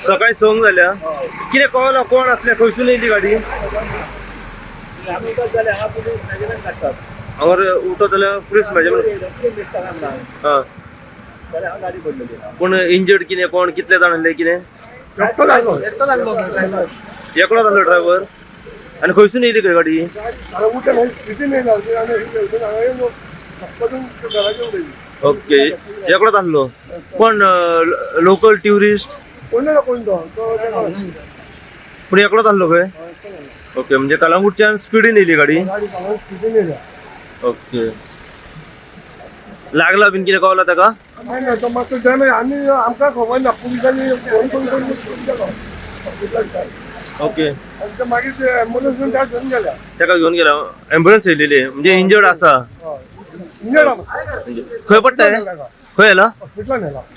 सकाळी 6 जाल्या. कितें कळना कोण असले, खंयसून येयली गाडी? हांगर उठत जाल्यार पुलीस मेजरमेंट. हां, कोण इंजर्ड कितें, कोण कितले जाण आसले कितें? एकटो जाल्लो. एकलो जाल्लो ड्रायव्हर. आनी खंयसून येयली खंय गाडी? ओके, एकलोच आसलो. कोण लोकल ट्युरिस्ट? कोण ना कोण तो तो तेका. पूण एकलोच आसलो खंय. ओके, म्हणजे कलांगूटच्यान स्पिडीन येयली गाडी. गाडी स्पिडीन येयल्या. ओके, लागला बीन कितें कळला ताका? नाही ना, तो मातसो डॅमेज आनी आमकां खबर ना. पुलिसांनी फोन करून करून केलो हॉस्पिटलाक. ओके. आनी ते मागीर ते एम्बुलन्स घेवन त्या घेवन गेल्या. ताका घेवन गेला, एम्बुलन्स येयलेली. म्हणजे इंजर्ड आसा? इंजर्ड. म्हणजे खंय पडटा हें? खंय येला? हॉस्पिटलान येला.